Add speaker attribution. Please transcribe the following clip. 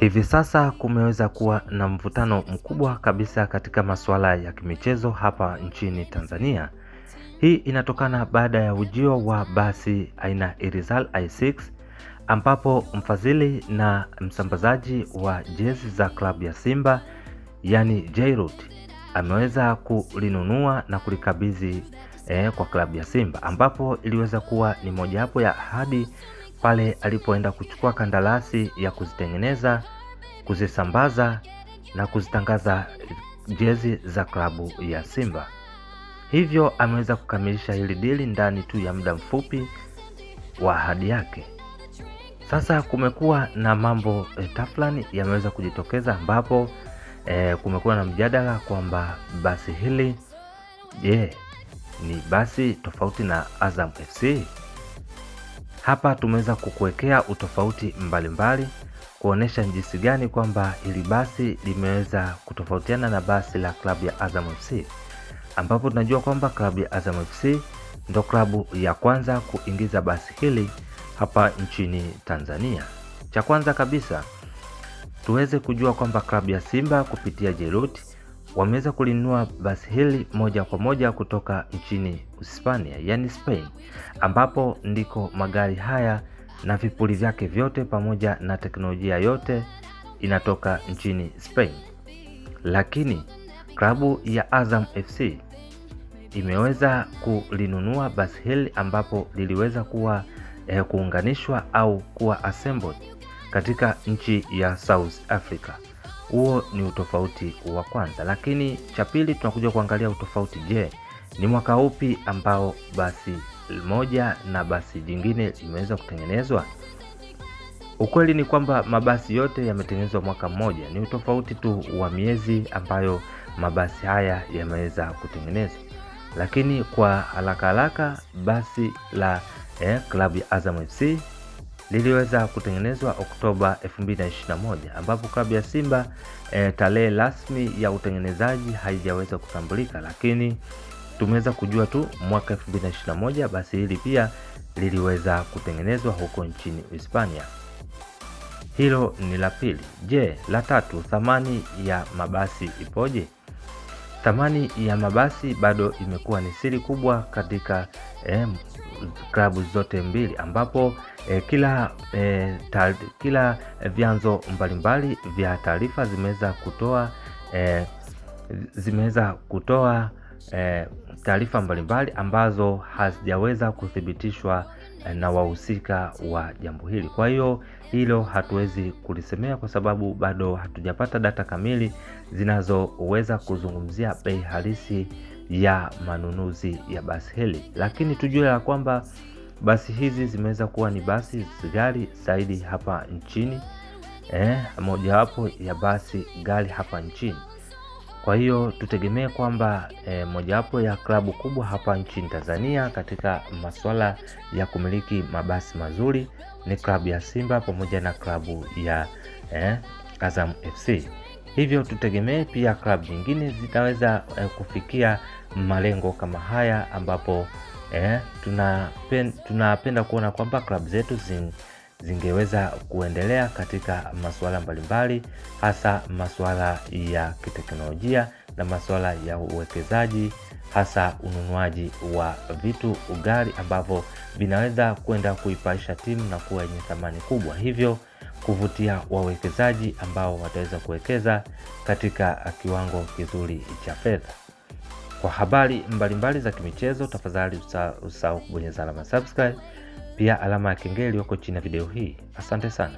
Speaker 1: Hivi sasa kumeweza kuwa na mvutano mkubwa kabisa katika masuala ya kimichezo hapa nchini Tanzania. Hii inatokana baada ya ujio wa basi aina Irizar i6 ambapo mfadhili na msambazaji wa jezi za klabu ya Simba yani Jayrut ameweza kulinunua na kulikabidhi kwa klabu ya Simba, ambapo iliweza kuwa ni mojawapo ya ahadi pale alipoenda kuchukua kandarasi ya kuzitengeneza, kuzisambaza na kuzitangaza jezi za klabu ya Simba. Hivyo ameweza kukamilisha hili dili ndani tu ya muda mfupi wa ahadi yake. Sasa kumekuwa na mambo taflani yameweza kujitokeza ambapo kumekuwa na mjadala kwamba basi hili je, ni basi tofauti na Azam FC? Hapa tumeweza kukuwekea utofauti mbalimbali kuonesha jinsi gani kwamba hili basi limeweza kutofautiana na basi la klabu ya Azam FC, ambapo tunajua kwamba klabu ya Azam FC ndo klabu ya kwanza kuingiza basi hili hapa nchini Tanzania. Cha kwanza kabisa tuweze kujua kwamba klabu ya Simba kupitia Jayrut wameweza kulinunua basi hili moja kwa moja kutoka nchini Hispania, yani Spain, ambapo ndiko magari haya na vipuri vyake vyote pamoja na teknolojia yote inatoka nchini Spain. Lakini klabu ya Azam FC imeweza kulinunua basi hili ambapo liliweza kuwa kuunganishwa au kuwa assembled katika nchi ya South Africa. Huo ni utofauti wa kwanza, lakini cha pili tunakuja kuangalia utofauti. Je, ni mwaka upi ambao basi moja na basi jingine limeweza kutengenezwa? Ukweli ni kwamba mabasi yote yametengenezwa mwaka mmoja, ni utofauti tu wa miezi ambayo mabasi haya yameweza kutengenezwa. Lakini kwa haraka haraka basi la klabu ya Azam FC liliweza kutengenezwa Oktoba 2021, ambapo klabu ya Simba tarehe rasmi ya utengenezaji haijaweza kutambulika, lakini tumeweza kujua tu mwaka 2021 basi hili pia liliweza kutengenezwa huko nchini Hispania. Hilo ni la pili. Je, la tatu, thamani ya mabasi ipoje? Thamani ya mabasi bado imekuwa ni siri kubwa katika klabu zote mbili, ambapo kila vyanzo mbalimbali vya taarifa zimeweza kutoa taarifa mbalimbali ambazo hazijaweza kuthibitishwa na wahusika wa jambo hili. Kwa hiyo hilo hatuwezi kulisemea kwa sababu bado hatujapata data kamili zinazoweza kuzungumzia bei halisi ya manunuzi ya basi hili, lakini tujue ya kwamba basi hizi zimeweza kuwa ni basi ghali zaidi hapa nchini, mojawapo ya basi ghali hapa nchini. Kwa hiyo tutegemee kwamba mojawapo ya klabu kubwa hapa nchini Tanzania katika masuala ya kumiliki mabasi mazuri ni klabu ya Simba pamoja na klabu ya Azam FC. Hivyo tutegemee pia klabu nyingine zitaweza kufikia malengo kama haya, ambapo tunapenda kuona kwamba klabu zetu zingeweza kuendelea katika masuala mbalimbali, hasa masuala ya kiteknolojia na masuala ya uwekezaji, hasa ununuaji wa vitu gari ambavyo vinaweza kwenda kuipaisha timu na kuwa yenye thamani kubwa, hivyo kuvutia wawekezaji ambao wataweza kuwekeza katika kiwango kizuri cha fedha. Kwa habari mbalimbali za kimichezo, tafadhali usahau kubonyeza alama subscribe, pia alama ya kengele iliyoko chini ya video hii. Asante sana.